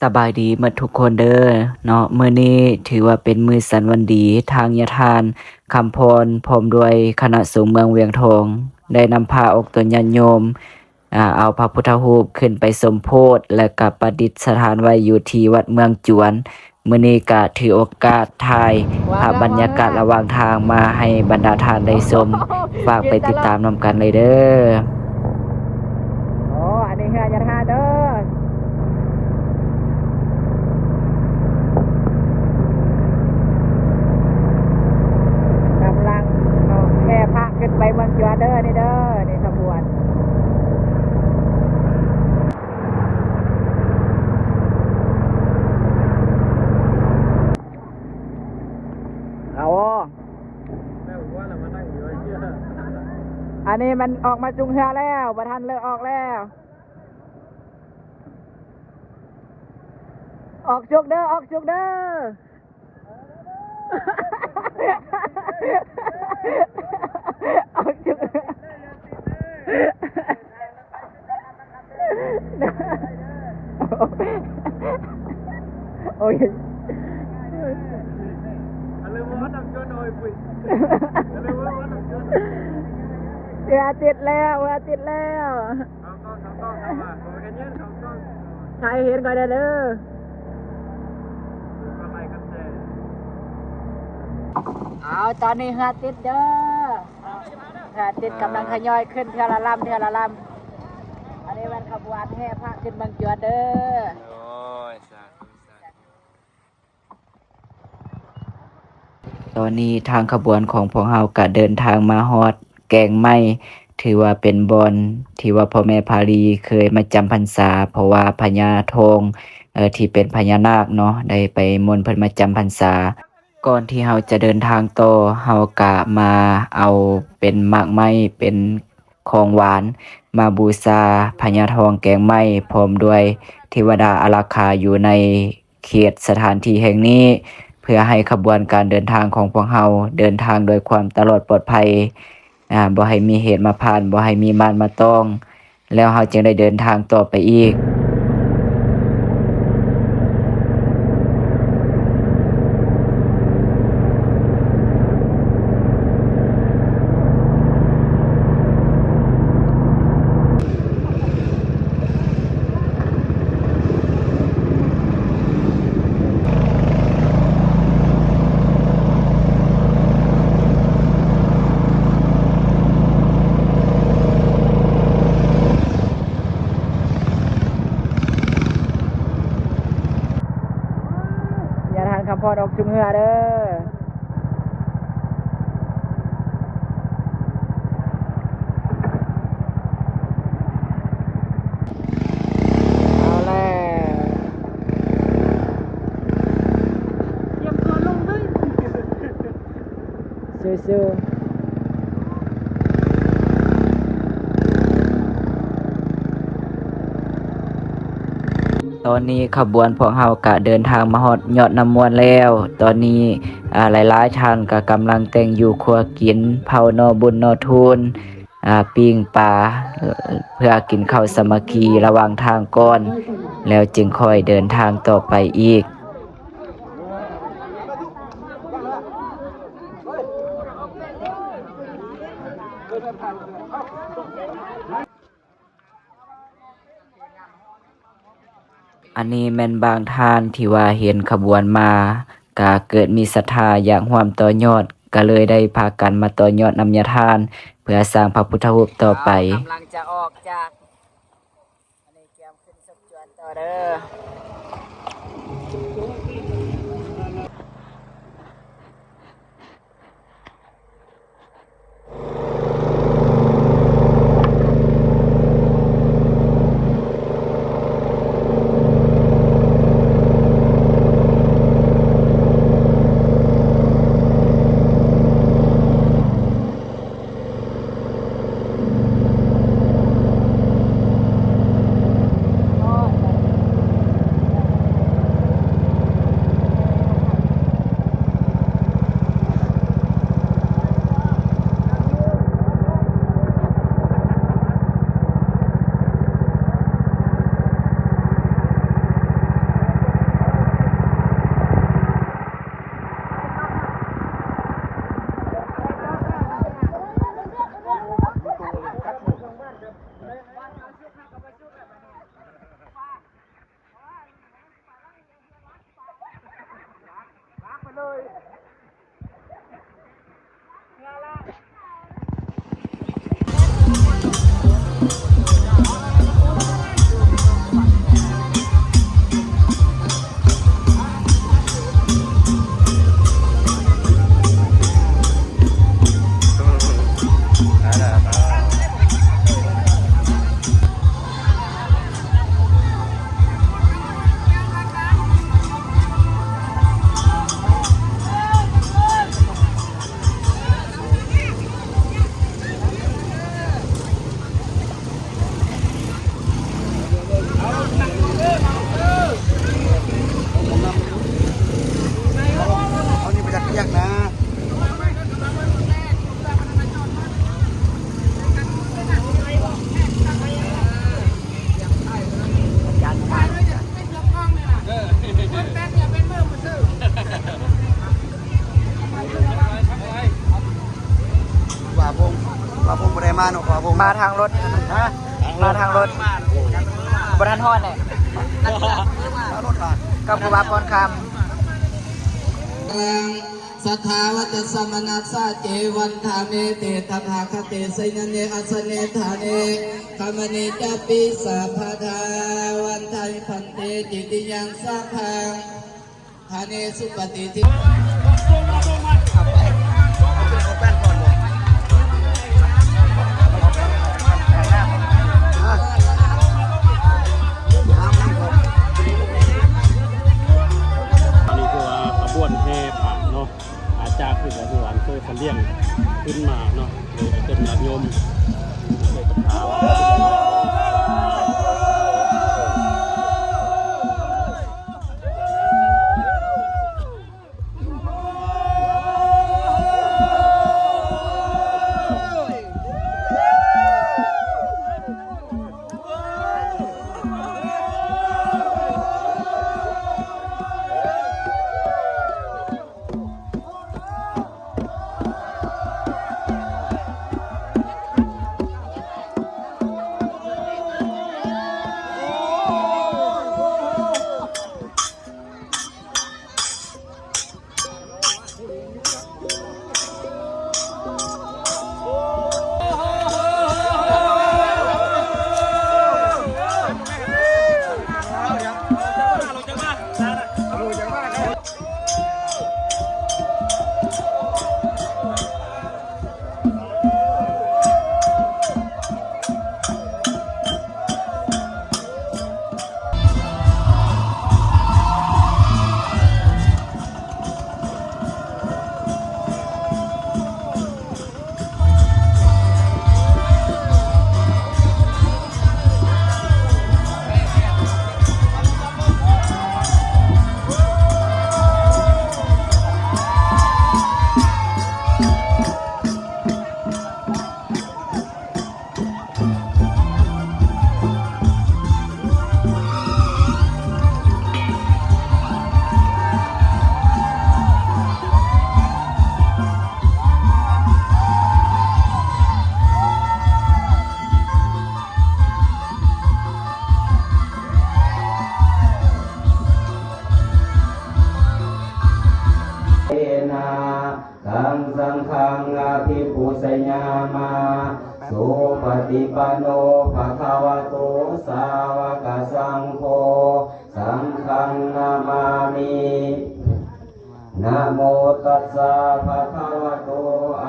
ສະບາຍດີໝົດທຸກຄົນເດີເນາະ, ມື້ນີ້ຖືວ່າເປັນມື້ສັນວັນດີ, ທາງຍາທ່ານຄຳພອນ ພ້ອມດ້ວຍຄະນະສົງເມືອງວຽງທອງ ໄດ້ນຳພາອອກຕົນຍາດໂຍມ ອາ ເອົາພະພຸດທະຮູບຂຶ້ນໄປສົມໂພດ ແລະ ກະປະດິດສະຖານໄວ້ຢູ່ທີ່ວັດເມືອງຈວນ. ມື້ນີ້ກະຖືໂອກາດຖ່າຍພາບບັນຍາກາດລະຫວ່າງທາງມາໃຫ້ບັນດາທ່ານໄດ້ຊົມ. ຝາກໄປຕິດຕາມນຳກັນເລີຍເດີ. ໂອ້ ອັນນີ້ເຮືອຍາທ່ານເດີ. ກຳລັງແຫ່ພະຂຶ້ນໄປເມືອງຈວນເດີ ນີ້ເດີ ນີ້ຂະບວນ. ເອົາ ອັນນີ້ມັນອອກມາຈຸງເຮືອແລ້ວ, ບໍ່ທັນເລີກອອກແລ້ວ. ອອກຈຸກເດີ ອອກຈຸກເດີ. ອອກຈຸກ. ໂອ້ຍ ເຮືອຕິດແລ້ວ ເຮືອຕິດແລ້ວ. ຖ່າຍໃຫ້ເຫັນຂ້ອຍແດ່ເດີ. ເອົາ ຕອນນີ້ເຮືອຕິດເດີ. ເຮືອຕິດກຳລັງທະຍອຍຂຶ້ນເທື່ອລະລຳ ເທື່ອລະລຳ. ອັນນີ້ແມ່ນຂະບວນແຫ່ພະຂຶ້ນເມືອງຈວນເດີ. ໂອ້ຍ ສາທຸ ສາທຸ. ຕອນນີ້ທາງຂະບວນຂອງພວກເຮົາກະເດີນທາງມາຮອດແກ້ງໄມ້, ຖືວ່າເປັນບ່ອນທີ່ວ່າພໍ່ແມ່ພາລີເຄີຍມາຈຳພັນສາ, ເພາະວ່າພະຍາທອງ ເອີ ທີ່ເປັນພະຍານາກເນາະ ໄດ້ໄປມົນເພິ່ນມາຈຳພັນສາ. ກ່ອນທີ່ເຮົາຈະເດີນທາງຕໍ່, ເຮົາກະມາເອົາເປັນໝາກໄມ້ ເປັນຂອງຫວານມາບູຊາພະຍາທອງແກ້ງໄມ້ ພ້ອມດ້ວຍເທວະດາອາລັກຂາຢູ່ໃນເຂດສະຖານທີ່ແຫ່ງນີ້ ເພື່ອໃຫ້ຂະບວນການເດີນທາງຂອງພວກເຮົາເດີນທາງດ້ວຍຄວາມຕະຫຼອດປອດໄພ, ອາ, ບໍ່ໃຫ້ມີເຫດມາຜ່ານ, ບໍ່ໃຫ້ມີມານມາຕ້ອງ. ແລ້ວເຮົາຈຶ່ງໄດ້ເດີນທາງຕໍ່ໄປອີກ. ຢ່າທ່ານຄຳພອນອອກຈຸມເຮືອເດີ. ເອົາແລ້ວ ຕຽມຕົວລົງເລີຍ. ສູ້ໆ. ຕອນນີ້ຂະບວນພວກເຮົາກະເດີນທາງມາຮອດຍອດນ້ຳມ່ວນແລ້ວ. ຕອນນີ້ ອາ ຫຼາຍໆທ່ານກະກຳລັງແຕ່ງຢູ່ຄົວກິນ ເຜົາໜໍ່ບຸນໜໍ່ທູນ ອາ ປີ້ງປາ ເພື່ອກິນເຂົ້າສາມັກຄີລະຫວ່າງທາງກ່ອນ ແລ້ວຈຶ່ງຄ່ອຍເດີນທາງຕໍ່ໄປອີກ. ອັນນີ້ແມ່ນບາງທ່ານທີ່ວ່າເຫັນຂະບວນມາ ກະເກີດມີສັດທາຢາກຮ່ວມຕໍ່ຍອດ ກະເລີຍໄດ້ພາກັນມາຕໍ່ຍອດນຳຍາທ່ານ ເພື່ອສ້າງພະພຸດທະຮູບຕໍ່ໄປ. ກຳລັງຈະອອກຈາກ ອັນນີ້ກຽມຂຶ້ນສົກຈວນຕໍ່ເດີ. ຮອດບັດນີ້ ເອົານີ້ໄປຈັກພຽກນະ. ວ່າວົງ ວ່າວົງບໍ່ໄດ້ມາເນາະ ວ່າວົງ ມາທາງລົດ ຮະ ມາທາງລົດ ບໍ່ທັນຮອດແຫຼະ ມາລົດວ່າ ກັບຄູບາພອນຄຳ. Saddhā vata samaṇassa ce vandā me te tathāgate sayane āsane ṭhāne gamane cāpi sabbadā. Vandā bhante cetiyaṃ sabbaṃ ṭhāne supatiṭṭhita. ອັນນີ້ຄືວ່າຂະບວນແຫ່ພະເນາະ ອາ ຈາກທີ່ວ່າສະຫວັນໂຕສະຫຼຽງຂຶ້ນມາເນາະ ໂດຍເປັນຍາດໂຍມ. Ena taṃ saṅghaṃ abhipūjayāma. Supaṭipanno bhagavato sāvakasaṅgho, saṅghaṃ namāmi. Namo tassa bhagavato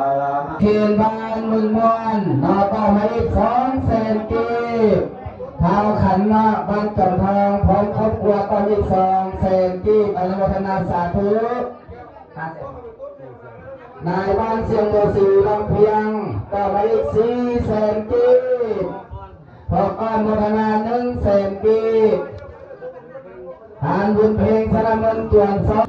arahaṃ. ເຂດບ້ານເມືອງມ່ວນເນາະ ກໍມາອີກສອງແສນກີບ. ທ້າວຂັນເນາະ ບ້ານຈອມທອງ ພ້ອມຄອບຄົວ ກໍມາອີກສອງແສນກີບ. ອະນຸໂມທະນາສາທຸ. ນາຍບ້ານຊຽງໂມສີ ລຳພຽງ ກໍມາອີກສີ່ແສນກີບ. ຂໍອະນຸໂມທະນາໜຶ່ງແສນກີບ. ທ່ານບຸນເພັງ ຊະນະມົນ ຈວນສອງ